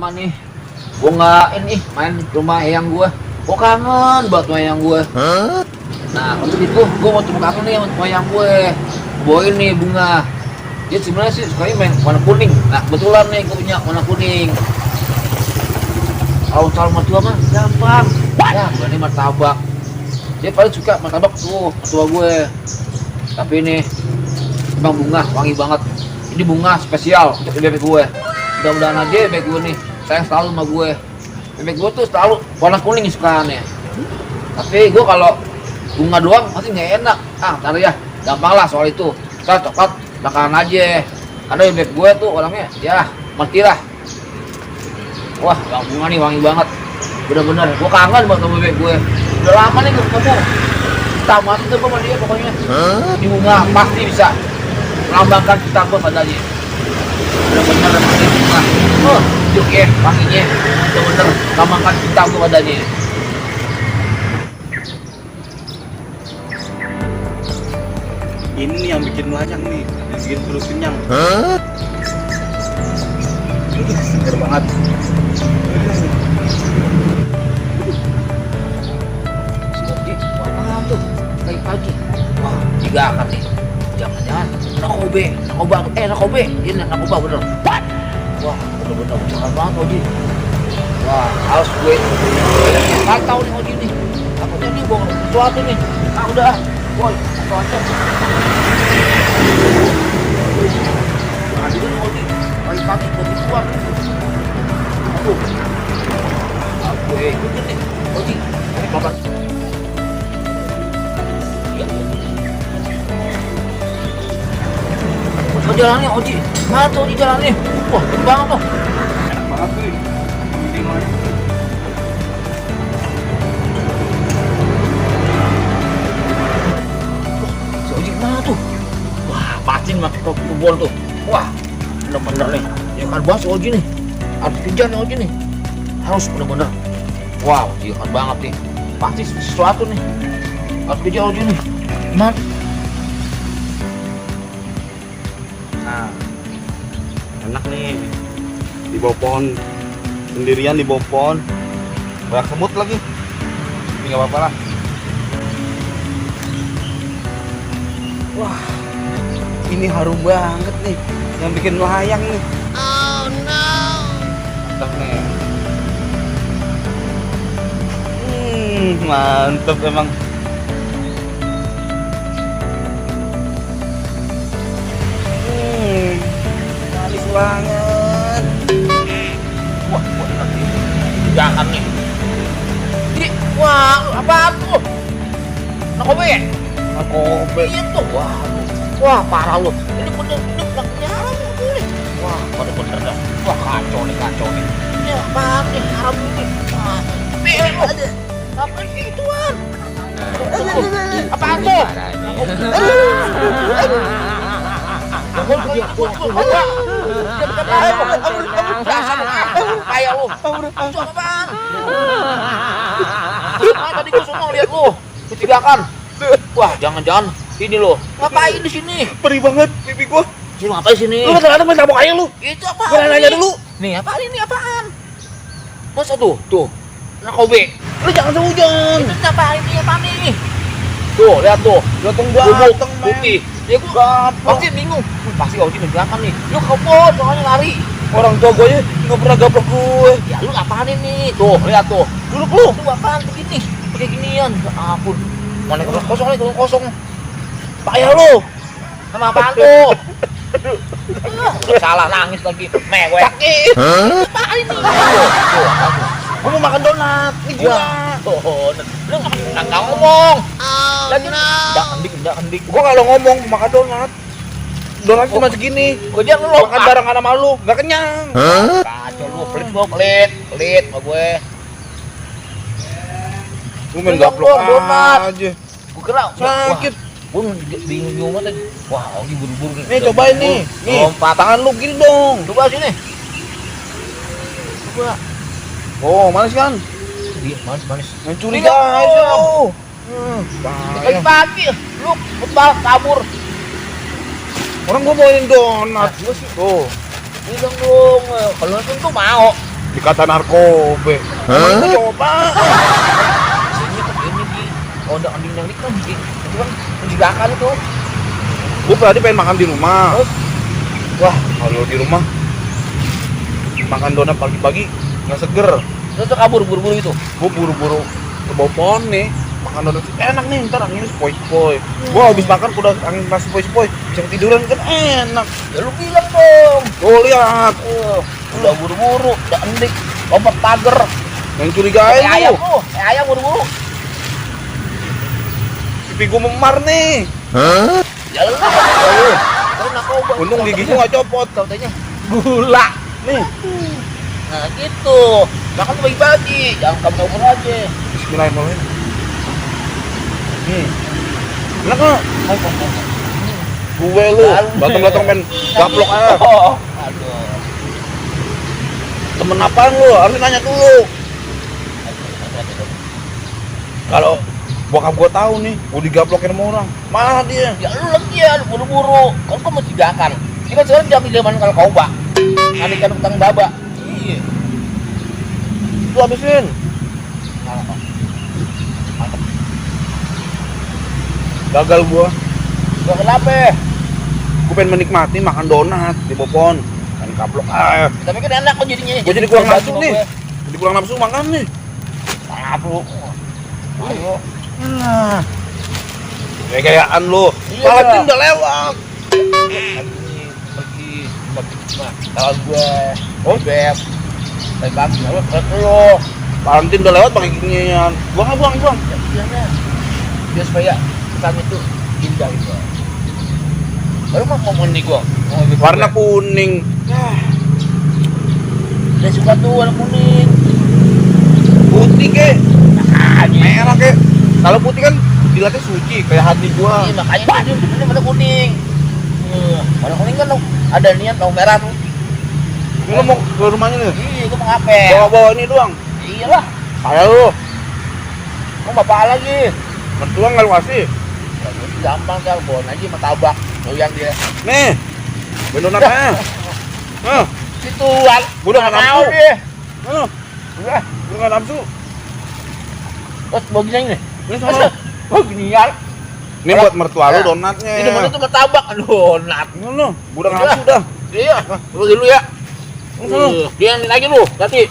lama nih gue nggak ini main di rumah eyang gue. Gue kangen buat rumah eyang gue. Nah untuk itu gue mau coba kangen nih sama eyang gue. Bawain nih bunga. Dia sebenarnya sih sukanya main warna kuning. Nah kebetulan nih gue punya warna kuning. Kalau calon mertua mah gampang. Ya gue nih martabak. Dia paling suka martabak tuh mertua gue. Tapi ini emang bunga wangi banget. Ini bunga spesial untuk bebek gue. Mudah-mudahan aja bebek gue nih sayang selalu sama gue. Bebek gue tuh selalu warna kuning sukaannya. Tapi gue kalau bunga doang pasti nggak enak. Ntar ya gampang lah soal itu. Kita coklat bakalan aja. Karena bebek gue tuh orangnya ya mati lah. Wah bunga nih wangi banget. Bener-bener gue kangen banget sama bebek gue. Udah lama nih gue ketemu. Kita mati tuh sama dia pokoknya. Di bunga pasti bisa melambangkan kita gue padanya. Bener-bener wangi bunga. Yuk ya wanginya. Bener-bener melambangkan kita gue padanya. Ini nih yang bikin melayang nih, yang bikin perut kenyang. Segar banget. Si apaan tuh? Pagi-pagi. Wah, tiga akan nih. Jangan-jangan narkoba. Ini narkoba bener. Wah, bener-bener jangan banget Oji. Wah, harus gue. Nggak tahu nih Oji nih. Takutnya nih bawa sesuatu nih. Udah. Woi, apa aja? Aduh, Oji. Pagi-pagi kopi keluar. Aduh. Aku ikutin nih. Oji, ini pelan. Iya. Mana jalannya Oji? Mana tuh Oji jalannya? Wah, gede banget tuh. Enak banget nih. Bikin melayang. Si Oji mana tuh? Wah, pasti makin kebun tuh. Wah, bener-bener nih. Ya kan banget si Oji nih. Harus kejar nih Oji nih. Harus bener-bener. Wow, iya kan banget nih. Pasti sesuatu nih. Harus kejar Oji nih. Gimana? Nah, enak nih. Di bawah pohon. Sendirian di bawah pohon. Banyak semut lagi. Tapi nggak apa-apa lah. Wah, ini harum banget nih. Yang bikin melayang nih. Oh no. Mantap nih. Mantap emang. Manis banget. Wah, nanti jangan nih. Jadi, wah, apaan tuh? Narkoba ya? Narkoba. Iya tuh, wah parah lu. Ini bener-bener nggak nyaram nih. Wah, bener-bener dah. Wah kacau nih. Ini apaan nih? Haram nih. Wah, lu. Ngapain gituan? Apaan tuh? Kayak lu. Itu apaan? Tadi gua semua lihat lu. Ketidakan. Wah, jangan-jangan ini lo. Ngapain di sini? Perih banget pipi gua. Sini ngapain sini? Lu kadang-kadang main tabok aja lu. Itu apaan? Gua nanya dulu. Nih, apaan ini apaan? Masa tuh? Narkoba. Lu jangan sehujan. Itu apaan ini apaan nih? Tuh, lihat tuh. Gotong Bubuk ganteng putih. Ya gua pasti bingung. Pasti Oji ngejakan nih. Lu kebon, soalnya lari. Orang tua gue nggak pernah gaplok gue. Ya lu apaan ini? Tuh, lihat tuh. Duduk lu. Lu apaan begini? Pakai ginian. Ya ampun. Mana kosong nih, kosong. Payah lu. Sama apaan tuh? Udah salah nangis lagi. Mewek. Sakit. Apaan ini? Tuh. Gue mau makan donat. Ini gua. Donat. Lu nggak ngomong. Oh Lagi no. Nggak kendik. Gue kalau ngomong mau makan donat. Donat cuma segini. Gue jangan lu Makan barengan sama lu, nggak kenyang. Kacau lu, pelit sama gue. Gue main Lu gaplok ngomong, donat. aja. Gue kira Sakit. Gue bingung banget tadi. Wah, Ogi buru-buru Nih cobain nih. Nih, lompat. tangan lu gini dong. Coba sini. Coba. Oh, manis kan? Iya, manis. Yang curiga aja lu. Pagi-pagi lu football kabur. Orang gue bawain donat. Gue sih Tuh. bilang dong, kalau nonton tuh mau. Dikata narkoba. Emang itu coba. Ini kan ini di Onda Anding yang kan di itu kan penjagaan itu. Gue tadi pengen makan di rumah. Terus Wah, kalau di rumah makan donat pagi-pagi nggak seger. terus tuh kabur buru-buru itu. Gue buru-buru ke bawah pohon nih. Makan donat enak nih, ntar anginnya sepoi-sepoi. Gue habis makan udah angin pas sepoi-sepoi, bisa ketiduran kan enak. Ya lu bilang dong. Tuh lihat, Udah buru-buru, udah endik, lompat pagar. yang curigain Kayak ayam tuh. lu, kayak ayam buru-buru. Pipi gue memar nih. Ya lu. Lu narkoba. Untung gigi gue nggak copot. Katanya gula. Nih, Nah gitu. Makan tuh bagi-bagi, jangan kamu kabur aja. Bismillahirrahmanirrahim. Nih, enak nggak? Gue lu, datang-datang pengen gaplok aja. Oh, aduh. Temen apaan lu? Harus nanya dulu. Kalau bokap gua tahu nih, gua digaplokin sama orang. Mana dia? Ya lu lagi ya, lu buru-buru. Kan kau mencegahkan. Ini kan sekarang jam zaman kalau kau bak. Ada kan utang baba. Iya. Lu habisin. Gagal gua. Gak kenapa? Gua pengen menikmati makan donat di Bopon. Kan gaplok aja. Tapi kan enak kok jadinya. Gua jadi kurang nafsu nih. Jadi kurang nafsu makan nih. Maaf lu. Ayo. Nah. Gaya-gayaan lu. Iya. Valentin udah lewat. Pergi. Kalau gue. Oh, beb. Baik lagi. Lu. Valentin udah lewat pakai ginian. Buang. Biasanya. Biar supaya kesan itu indah itu. Baru mau ngomong nih gua. Warna kuning. Dia suka tuh warna kuning. Putih ke. Makanya. Merah ke. Kalau putih kan dilihatnya suci kayak hati gua. Iya, makanya ini warna kuning. Warna kuning kan ada niat mau merah tuh. Lu mau ke rumahnya nih? Iya, gua mau ngapel. Bawa-bawa ini doang. Iyalah. Kayak lu. Mau bapak lagi. Mertua nggak lu kasih? Ya, itu gampang kan, bawa aja martabak. Doyan dia. Nih. Donatnya. Nah, Ituan. gua udah nggak nafsu. Deh. Nah, Udah. gua nggak nafsu. Terus mau gini nih. Ini sana. Oh, ginian. Ini buat mertua lu donatnya. Ini mana tuh martabak donat. Ini lu. Gua udah nggak nafsu dah. Iya, lu dulu ya. Dia lagi lu, nanti.